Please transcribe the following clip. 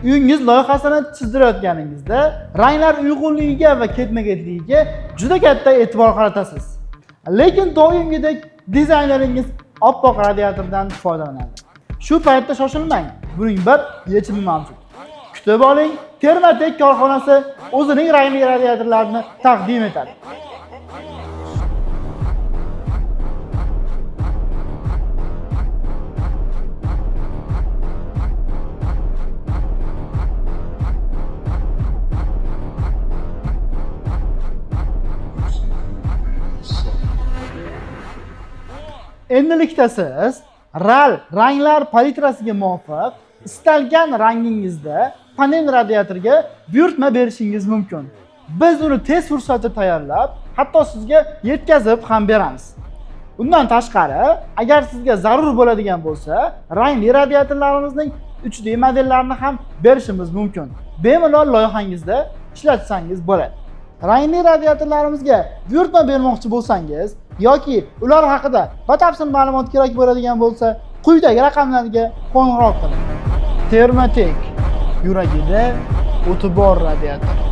Uyingiz loyihasini chizdirayotganingizda ranglar uyg'unligiga va ketma-ketligiga juda katta e'tibor qaratasiz. Lekin doimgidek dizayneringiz oppoq radiatordan foydalanadi. Shu paytda shoshilmang, buning bir yechimi mavjud. Kutib oling, Termatek korxonasi o'zining rangli radiatorlarini taqdim etadi. Endilikda siz RAL ranglar palitrasiga muvofiq istalgan rangingizda panel radiatorga buyurtma berishingiz mumkin. Biz uni tez fursatda tayyorlab, hatto sizga yetkazib ham beramiz. Undan tashqari, agar sizga zarur bo'ladigan bo'lsa, rangli radiatorlarimizning 3D modellarini ham berishimiz mumkin. Bemalol loyihangizda ishlatsangiz bo'ladi. Rangli radiatorlarimizga buyurtma bermoqchi bo'lsangiz yoki ular haqida batafsil ma'lumot kerak bo'ladigan bo'lsa, quyidagi raqamlarga qo'ng'iroq qiling. Termatek yuragida o'ti bor radiator.